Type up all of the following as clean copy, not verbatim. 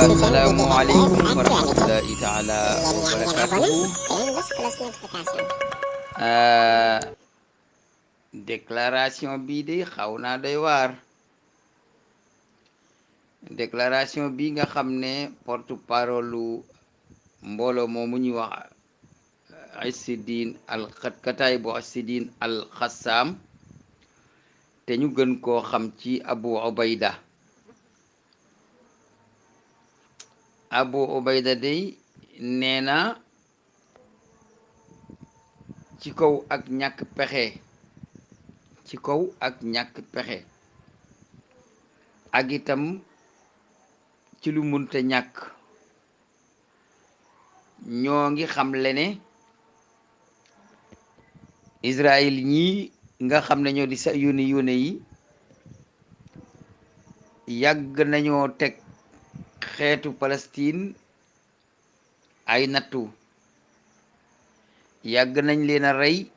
Assalamualaikum warahmatullahi taala wabarakatuh. Euh, déclaration bii de xaw naa doy waar. Déclaration bi nga xam ne porte-parole mbooloo moomu ñuy wax Izzuddin Kataïbu Izzuddin al Qassam te ñu gën koo xam ci Abu Ubayda. Abu Ubayda day nee na ci kaw ak ñàkk pexe ak itam ci lu munte ñàkk ñoo ngi xam le ne Israël ñii nga xam ne ñoo di sa yónni yi yàgg nañoo teg xeetu Palestine ay nattu, yàgg nañ leen a rey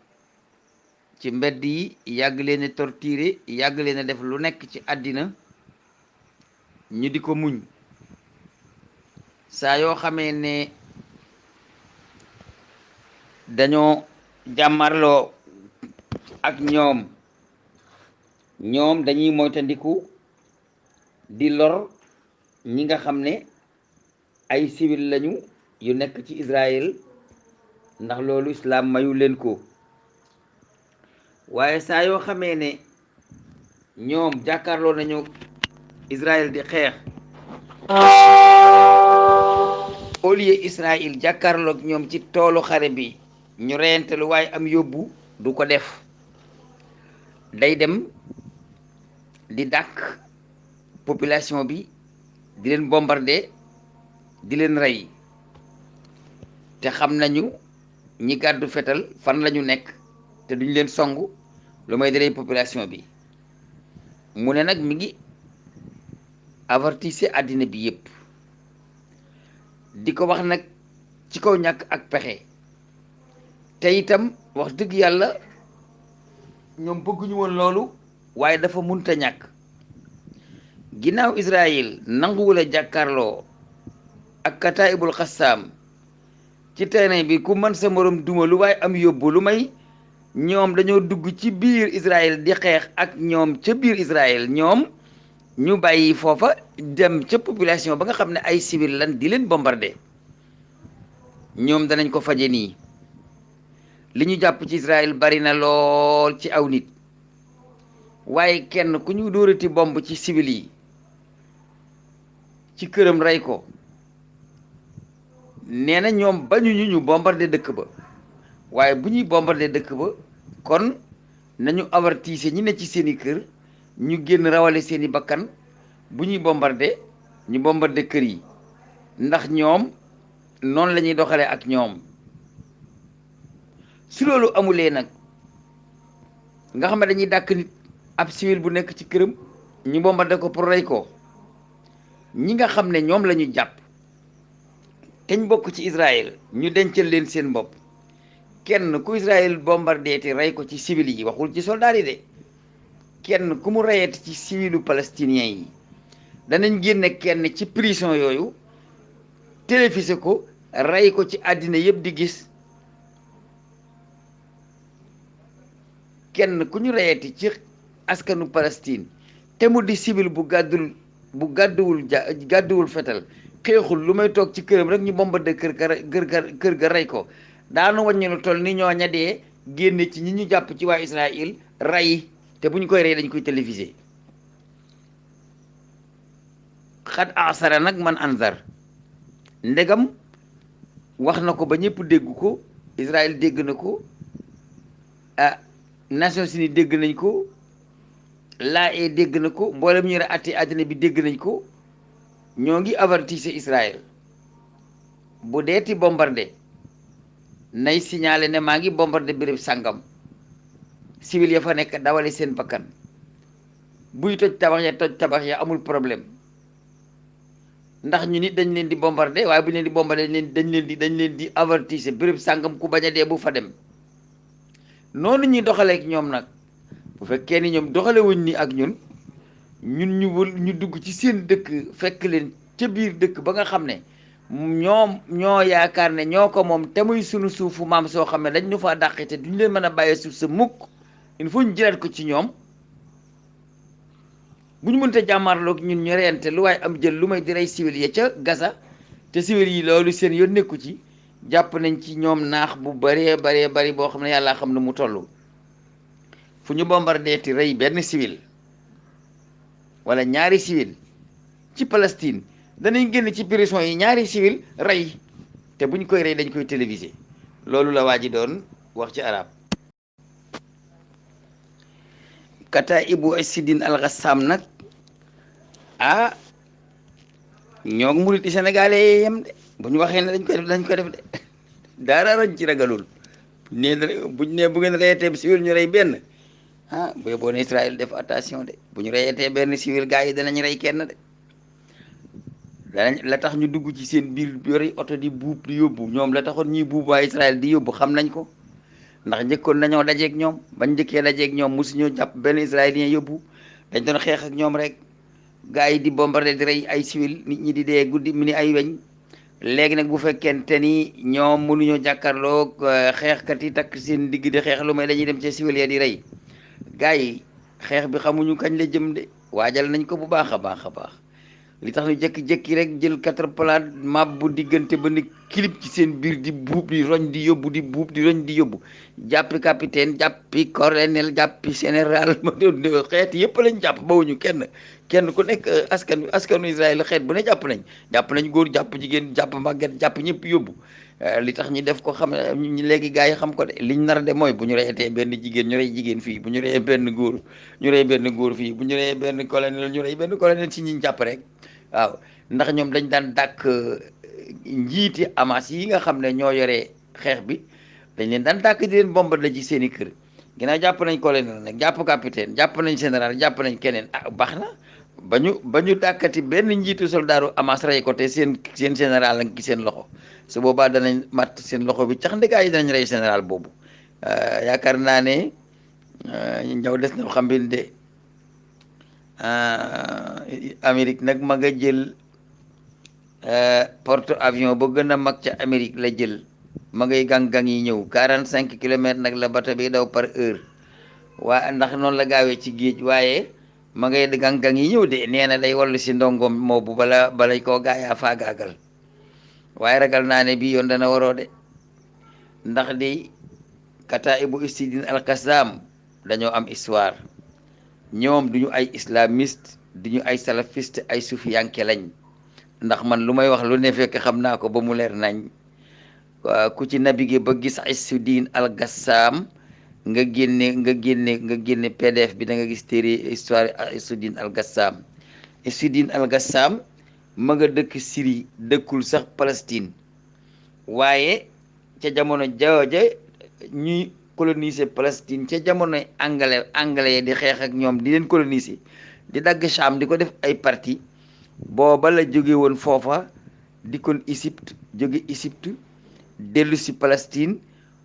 ci mbedd yi, yàgg leen a torturer, yàgg leen a def lu nekk ci àddina ñu di ko muñ. saa yoo xamee ne dañoo jàmmarloo ak ñoom dañuy moytandiku di lor ñi nga xam ne ay civil lañu yu nekk ci Israël, ndax loolu islaam mayu leen ko. waaye saa yoo xamee ne ñoom jàkkaarloo nañu Israël di xeex, au lieu Israël jàkkaarloog ñoom ci toolu xare bi ñu reyante lu waaye am yóbbu, du ko def. day dem di dàq population bi, di leen bombarder, di leen rey, te xam nañu ñi gàddu fetal fan lañu nekk te duñ leen songu lu may di rey population bi. mu ne nag mi ngi avertise àddina bi yépp, di ko wax nag ci kaw ñàkk ak pexe. te itam wax dëgg yàlla ñoom bëgguñu woon loolu, waaye dafa munta ñàkk. ginnaaw Israël nanguwul a jàkkaarloo ak Kataïbul Qassam ci terrain bi, ku mën sa morom duma lu waaye am yóbbu, lu may ñoom dañoo dugg ci biir Israël di xeex ak ñoom ca biir Israël, ñoom ñu bàyyi foofa dem ca population ba nga xam ne ay civil lan di leen bombarder. ñoom danañ ko faje nii. li ñu jàpp ci Israël bari na lool ci aw nit, waaye kenn ku ñu dóorati bomb ci civil yi ci këram rey ko, nee na ñoom bañuñu ñu bombarder dëkk ba. waaye bu ñuy bombarder dëkk ba, kon nañu avertise ñi ne ci seeni kër ñu génn rawale seeni bakkan. bu ñuy bombarder ñu bombarder kër yi, ndax ñoom noonu la ñuy doxalee ak ñoom. su loolu amulee nag, nga xam ne dañuy dàkk nit, ab civil bu nekk ci këram, ñu bombarder ko pour rey ko, ñi nga xam ne ñoom la ñu jàpp te ñu bokk ci Israël ñu dencal leen seen bopp. kenn ku Israël bombardé te rey ko ci civil yi, waxul ci soldat yi de, kenn ku mu reyati ci civilu palestinien yi, danañ génne kenn ci prison yooyu, télévisé ko, rey ko ci àddina yëpp di gis. kenn ku ñu reyati ci askanu Palestine te mu di civil bu gàdduwul fetal, xeexul, lu may toog ci këram rek ñu bombardé kër ga rey ko, daanu wàññi lu toll ni ñooña dee génne ci ñi ñu jàpp ci waa Israël rey, te bu ñu koy rey dañ koy télévisé. xat asara nag man anzar, ndegam wax na ko ba ñëpp dégg ko, Israël dégg na ko, Nations Unies dégg nañ ko, l'AE dégg na ko, mboolem ñu atti àddina bi dégg nañ ko. ñoo ngi avertise Israël, bu deeti bombardé nay signalé ne maa ngi bombardé béréb sàngam, civil ya fa nekk dawale seen bakkan. buy toj tabax ya amul problème, ndax ñu nit dañ leen di bombardé, waaye bu ñu leen di bombardé dañ leen di avertise béréb sàngam ku bañ a dee bu fa dem. noonu ñuy doxaleek ñoom nag, bu fekkee ni ñoom doxalewuñ ni ak ñun ñu dugg ci seen dëkk fekk leen ca biir dëkk ba nga xam ne ñoom ñoo yaakaar ne ñoo ko moom te muy sunu suufu maam soo xam ne dañ ñu fa dàqe te duñ leen mën a bàyyee suuf sa mukk il faut ñu jëlaat ko ci ñoom bu ñu mënta jàmmarloog ñun ñu reyante lu waaye am jël lu may di rey civil ya ca Gaza te civil yi loolu seen yoon nekku ci jàpp nañ ci ñoom naax bu baree bari boo xam ne yàlla xam ne mu toll fu ñu bombardé ti rey benn civil wala ñaari civil ci Palestine danañ génn ci prison yi ñaari civil rey te buñ koy rey dañ koy téléviser loolu la waa ji doon wax ci arab kata ibu Sidine Al Gassam nag ah ñoo murit yi sénégalais yem de bu ñu waxee ne dañ ko def de dara rañ ci ragalul buñ ne bu ngeen reyatee civil ñu rey benn ah bu yóbboo ne Israël def attention de bu ñu reyatee benn civil gars yi danañ rey kenn de danañ la tax ñu dugg ci seen biir yori oto di buub di yóbbu ñoom la taxoon ñuy buub waa Israël di yóbbu xam nañ ko ndax njëkkoon nañoo dajeeg ñoom bañ njëkkee dajeeg ñoom mosuñoo jàpp benn israélien yóbbu dañ doon xeex ak ñoom rek gars yi di bombardé di rey ay civil nit ñi di dee guddi mu ni ay weñ léegi nag bu fekkente ni ñoom mënuñoo jàkkaarloo xeexkat yi takk seen digg di xeex lu may dañuy dem ci civil ya di rey gars yi xeex bi xamuñu kañ la jëm de waajal nañ ko bu baax a baax a baax li tax ñu jékki-jékki rek jël 4 palaat mab bu diggante ba ni kilib ci seen biir di buub di roñ di yóbbu di buub di roñ di yóbbu jàppi capitaine jàppi colonel jàppi général ma doon xeet yëpp lañ jàpp bawuñu kenn ku nekk askanu Israël xeet bu ne jàpp nañ góor jàpp jigéen jàpp màgget jàpp ñëpp yóbbu li tax ñu def ko xam ñu léegi gars yi xam ko de liñ nar de mooy bu ñu reyatee benn jigéen ñu rey jigéen fii bu ñu reyee benn góor ñu rey benn góor fii bu ñu reyee benn colonel ñu rey benn colonel ci ñi jàpp rek waaw ndax ñoom dañ daan dàkk njiiti Hamas yi nga xam ne ñoo yore xeex bi dañ leen daan dàkk di leen bombardé ci seen i kër ginnaaw jàpp nañ colonel nag jàpp capitaine jàpp nañ général jàpp nañ keneen ah baax na ba ñu dàkkati benn njiitu soldaaru Hamas rey ko te seen général ak ci seen loxo su boobaa danañ matt seen loxo bi cax ndegaa yi danañ rey général boobu yaakaar naa ne ñëw des na xam bi de Amérique nag ma nga jël porte avion ba gën a mag ca Amérique la jël ma ngay gang-gang yi ñëw 45 kilomètres nag la bato bi daw par heure waa ndax noonu la gaawee ci géej waaye ma ngay gang-gang yi ñëw de nee na day wallu si ndongoom moobu balay koo gaayaa faagaagal waaye ragal naa ne bii yoon dana waroo de ndax di Kataibu Sidine Al Gassam dañoo am histoire ñoom duñu ay islamiste duñu ay salafiste ay sufiyanke lañ ndax man lu may wax lu ne fekk xam naa ko ba mu leer nañ ku ci navigué ba gis Sidine Al Gassam nga génne PDF bi da nga gis téere histoire Sidine Al Gassam Sidine Al Gassam ma nga dëkk Syrie dëkkul sax Palestine waaye ca jamono jooje ñuy coloniser Palestine ca jamonoy anglais di xeex ak ñoom di leen coloniser di dagg Cham di ko def ay parti booba la jóge woon foofa dikkoon Égypte jóge Égypte dellu si Palestine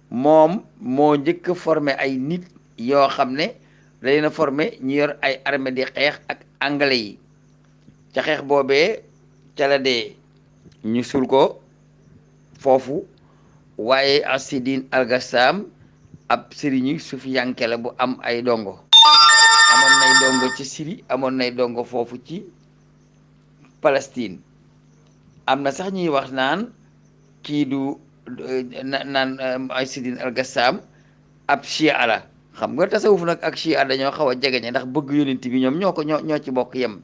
moom moo njëkk a formé ay nit yoo xam ne da leen a formé ñu yor ay armée di xeex ak anglais yi ca xeex boobee ca la dee ñu suul ko foofu waaye Sidine Al Gassam ab sëriñu sufiyanke la bu am ay dongo amoon nay dongo ci Syrie amoon nay dongo foofu ci Palestine am na sax ñuy wax naan kii du naan ay Sidine Al Gassam ab chia la xam nga tasawuf nag ak chia dañoo xaw a jegeñe ndax bëgg yonent bi ñoom ñoo ci bokk yem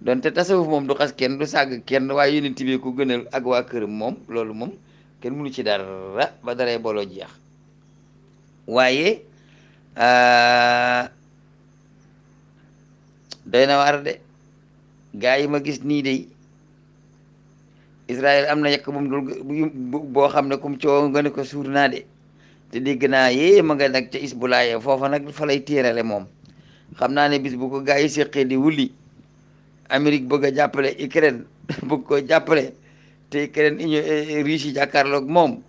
donte tasawuf moom du xas kenn du sàgg kenn waaye yonent bi ko gënal ak waa këram moom loolu moom kenn mënu ci dara ba daree booloo jeex waaye doy na waar de gaa yi ma gis nii de Israël am na yekk bu mu dul boo xam ne kum coow nga ne ko suur naa de te dégg naa yee ma nga nag ca Isbulaaye foofa nag fa lay téerale moom xam naa ne bis bu ko gaa yi séqee di wulli Amérique bëgg a jàppale Ukraine bëgg ko jàppale te Ukraine Russie yi jàkkaarloog moom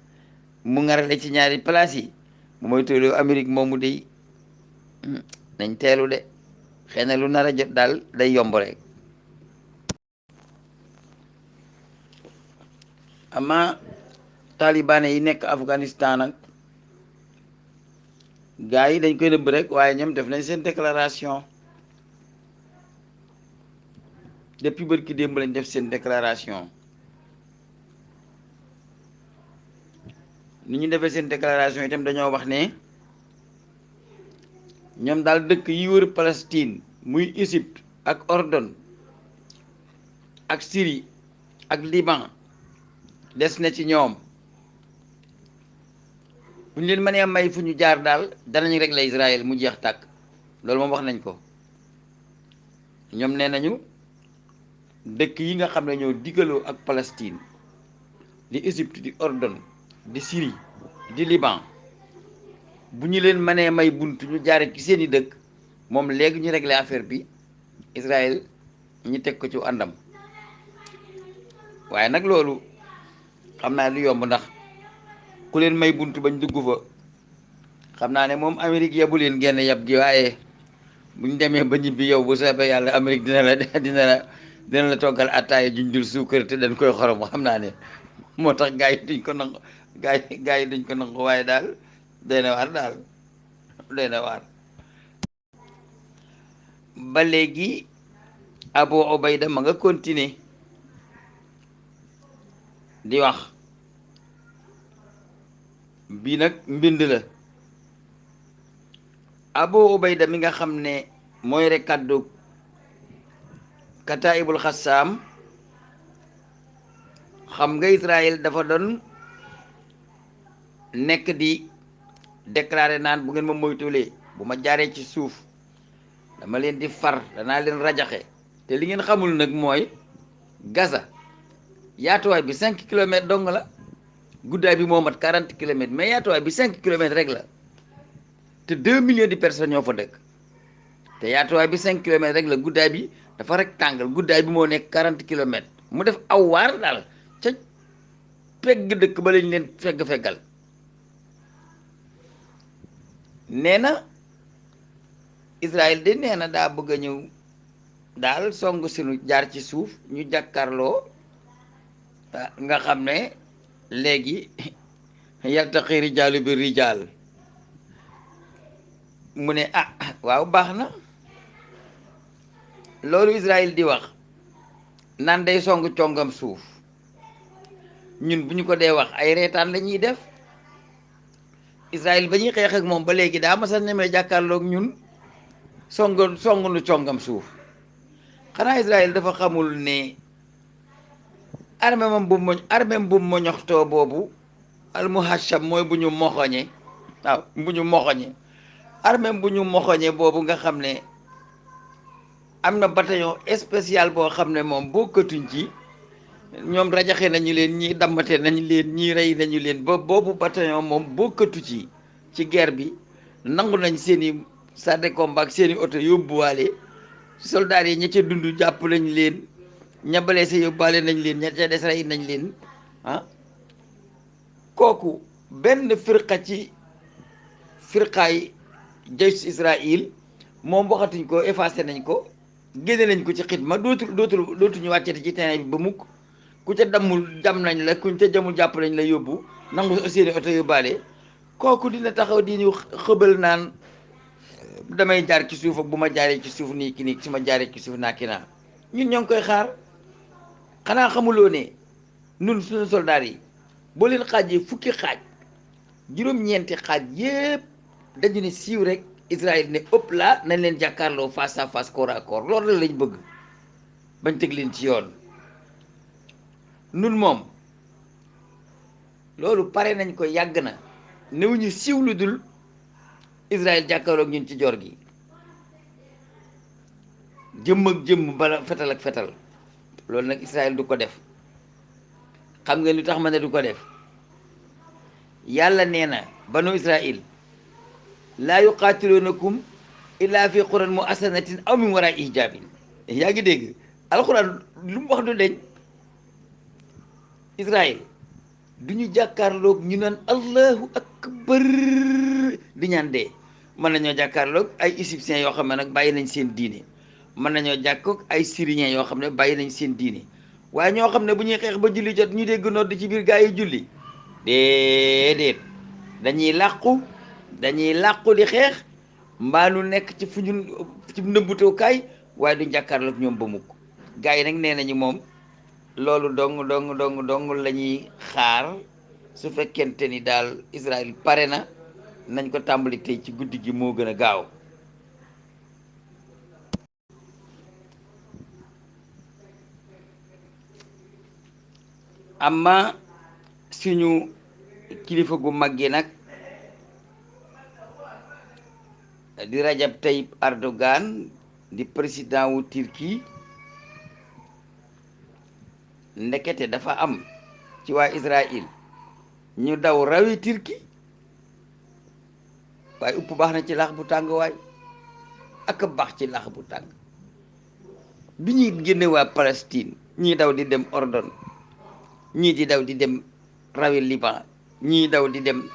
mu ngarale ci ñaari place yi bu mooy tolloo Amérique moomu dey nañ teelu de xëy na lu nar a jot daal day yomb rek ama taliban yi nekk Afghanistan ak gars yi dañ koy nëbb rek waaye ñoom def nañ seen déclaration depuis bërki démb lañ def seen déclaration ni ñu defee seen déclaration itam dañoo wax ne ñoom daal dëkk yi wër Palestine muy Égypte ak Ordon ak Syrie ak Liban des na ci ñoom bu ñu leen mënee may fu ñu jaar daal danañ régler Israël mu jeex tàkk loolu moom wax nañ ko ñoom nee nañu dëkk yi nga xam ne ñoo digaloo ak Palestine di Égypte di Ordon di Syrie di Liban bu ñu leen mënee may bunt ñu jaare ci seeni dëkk moom léegi ñu régler affaire bi Israël ñu teg ko ci àndam waaye nag loolu xam naa lu yomb ndax ku leen may bunt bañ dugg fa xam naa ne moom Amérique yabu leen genn yab gi waaye buñ demee ba ñibbi yow bu soobee yàlla Amérique dina la toggal attaaya juñ dul suukar te dañ koy xorom xam naa ne moo tax gaa yi duñ ko nangu gaa yi duñ ko nangu waaye daal doy na waar daal doy na waar ba léegi Abu Ubayda ma nga continuer di wax bii nag mbind la Abu Ubayda mi nga xam ne mooy rek kàddu Kataibul Xassaam xam nga Israël dafa doon nekk di déclarer naan bu ngeen ma moytulee bu ma jaaree ci suuf dama leen di far danaa leen rajaxe te li ngeen xamul nag mooy Gaza yaatuwaay bi 5 kilomètres dong la guddaay bi moo mat 40 kilomètres mais yaatuwaay bi 5 kilomètres rek la te 2 millions de personnes ñoo fa dëkk te yaatuwaay bi 5 kilomètres rek la guddaay bi dafa rek tàngal guddaay bi moo nekk 40 kilomètres mu def aw waar daal ca pegg dëkk ba lañ leen feggal nee na Israël de nee na daa bëgg a ñëw daal song sinu jaar ci suuf ñu jàkkaarloo nga xam ne léegi yaltaqi rijaalu bi rijaal mu ne ah waaw baax na loolu Israël di wax naan day song congam suuf ñun bu ñu ko dee wax ay reetaan la ñuy def Israël ba ñuy xeex ak moom ba léegi daa masa nemee jàkkaarloog ñun song nu congam suuf xanaa Israël dafa xamul ne armée bu moñoxtoo boobu almuhasham mooy bu ñu moxoñe waaw bu ñu moxoñe armée bu ñu moxoñe boobu nga xam ne am na bataillon spécial boo xam ne moom bokkatuñ ci ñoom rajaxe nañu leen ñii dammate nañu leen ñii rey nañu leen ba boobu bataillon moom bokkatu ci guerre bi nangu nañ seeni chars de combat ak seeni oto yóbbuwaale soldats yi ña ca dund jàpp nañ leen ña blessé yóbbaale nañ leen ña ca des rey nañ leen ah kooku benn firqa ci firqaay jaysh Israël moom waxatuñ ko effacé nañ ko génne nañ ko ci xidma dootuñu wàccete ci terrain bi ba mukk ku ca dammul jam nañ la kuñ ca jamul jàpp nañ la yóbbu nangu seeni oto yóbbaale kooku dina taxaw di ñu xëbal naan damay jaar ci suuf ak bu ma jaaree ci suuf nii ki nii su ma jaaree ci suuf naa ki naa ñun ñoo ngi koy xaar xanaa xamuloo ne nun suñu soldaar yi boo leen xaajee fukki xaaj juróom-ñeenti xaaj yépp dañu ne siiw rek Israël ne ëpp laa nañ leen jàkkaarloo face à face corps à corps loolu la lañ bëgg bañ teg leen ci yoon nun moom loolu pare nañ ko yàgg na newuñu siiw lu dul Israël jàkkaarloog ñun ci jor gi jëmm ak jëmm bala fetal ak fetal loolu nag Israël du ko def xam nga lu tax ma ne du ko def yàlla nee na banu Israël laa yuqaatiluunakum illaa fi quran muhassanatin aw min waraa hijaabin yaa ngi dégg alxuraan lu mu wax du deñ Israël du ñu jàkkaarloog ñu naan allahu akbar di ñaan dee mën nañoo jàkkaarloog ay égyptiens yoo xam ne nag bàyyi nañ seen diine mën nañoo jàkkoog ay syriens yoo xam ne bàyyi nañ seen diine waaye ñoo xam ne bu ñuy xeex ba julli jot ñu dégg nodd ci biir gaa yi julli déedéet dañuy làqu di xeex mbaa nu nekk ci fu ñu ci nëbbutookaay waaye du jàkkaarloog ñoom ba mukk gaa yi nag nee nañu moom loolu dong la ñuy xaar su fekkente ni daal Israël pare na nañ ko tàmbali tey ci guddi gi moo gën a gaaw amma suñu kilifa gu mag gi nag di Rajab Tayyip Erdogan di président wu Turquie ndekete dafa am ci waa Israël ñu daw rawi Turquie waaye upp baax na ci laax bu tàng waay ak a baax ci laax bu tàng bi ñuy génne waa Palestine ñii daw di dem Ordon ñii di daw di dem rawi Liban ñii daw di dem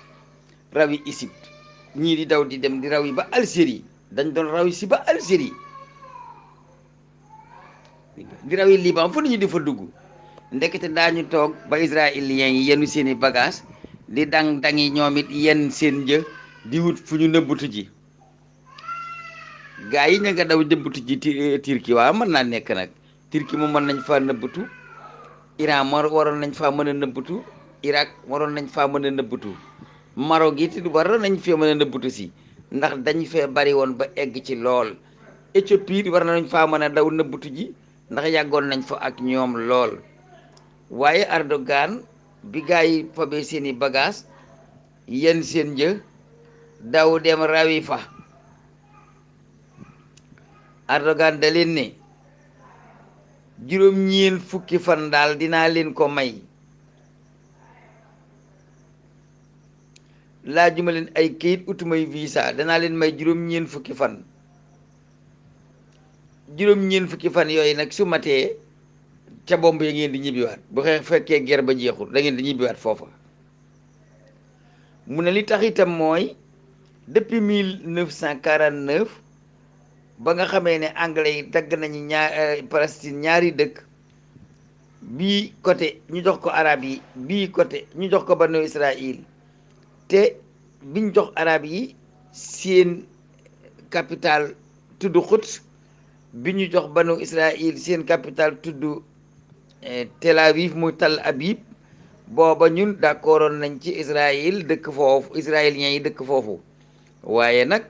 rawi Égypte ñii di daw di dem di rawi ba Algérie dañ doon rawi si ba Algérie di rawi Liban fu nañu di fa dugg ndekete daañu toog ba israéliens yi yenu seeni bagage di dang-dangi ñoom it yenn seen jë di wut fu ñu nëbbutu ji gaa yi ña nga daw nëbbutu ji Turquie waaw mën naa nekk nag Turquie moom mën nañ faa nëbbutu Iran waroon nañ faa mën a nëbbutu Irak waroon nañ faa mën a nëbbutu Maroc it waroon nañ fee mën a nëbbutu si ndax dañ fee bari woon ba egg ci lool Éthiopie war nañ faa mën a daw nëbbutu ji ndax yàggoon nañ fa ak ñoom lool waaye Erdogan bi gaa yi fabee seeni bagage yenn seen jë daw dem rawi fa Erdogan da leen ne juróom-ñeent fukki fan daal dinaa leen ko may laajuma leen ay kayit utumay visa danaa leen may juróom-ñeent fukki fan yooyu nag su matee ca bomb ya ngeen di ñibbiwaat bu fekkee guerre ba jeexul da ngeen di ñibbiwaat foofa mu ne li tax itam mooy depuis 1949 ba nga xamee ne anglais yi dagg nañu Palestine ñaari dëkk bii côté ñu jox ko arab yi bii côté ñu jox ko banu Israël te biñ jox arab yi seen capital tudd Quds bi ñu jox banu Israël seen capital tudd Tel Aviv muy Tel Abib booba ñun d'accordoon nañ ci Israël dëkk foofu israéliens yi dëkk foofu waaye nag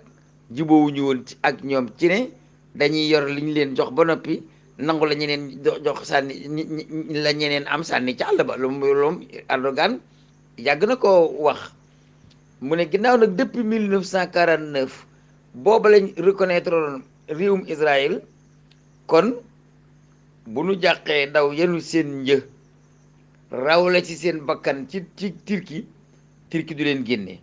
jubóowuñu woon ci ak ñoom ci ne dañuy yor li ñu leen jox ba noppi nangu la ñeneen jox sànni la ñeneen am sànni ci àll ba loolu Erdogan yàgg na ko wax mu ne ginnaaw nag depuis 1949 booba lañ reconnaître woon réewum Israël kon bu nu jàqee daw yenu seen një raw la ci seen bakkan ci Turquie du leen génne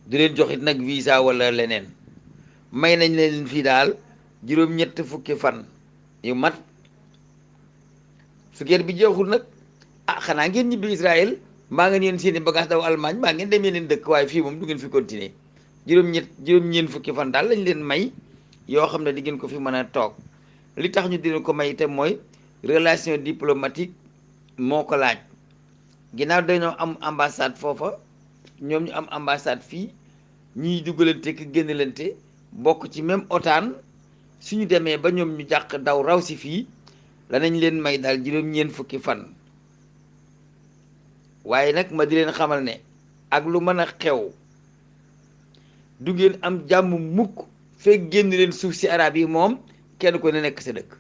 du leen joxit nag visa wala leneen may nañ leen fii daal juróom-ñett fukki fan yu mat su guerre bi jeexul nag xanaa ngeen ñibbi Israël mbaa ngeen yéen seeni bagage daw Allemagne mbaa ngeen dem yeneen dëkk waaye fii moom du ngeen fi continuer juróom-ñeent fukki fan daal lañ leen may yoo xam ne di ngeen ko fi mën a toog li tax ñu dina ko may itam mooy relation diplomatique moo ko laaj ginnaaw dañoo am ambassade foofa ñoom ñu am ambassade fii ñiy dugalante ki génnalante bokk ci même OTAN suñu demee ba ñoom ñu jàq daw raw si fii danañ leen may daal juróom-ñeent fukki fan waaye nag ma di leen xamal ne ak lu mën a xew du ngeen am jàmm mukk fekk génn leen suuf si arab yi moom kenn ko ne nekk sa dëkk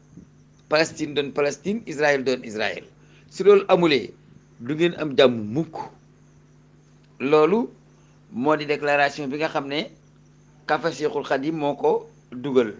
Palestine doon Palestine Israël doon Israël su loolu amulee du ngeen am jàmm mukk loolu moo di déclaration bi nga xam ne Kafa Cheikhul Khadim moo ko dugal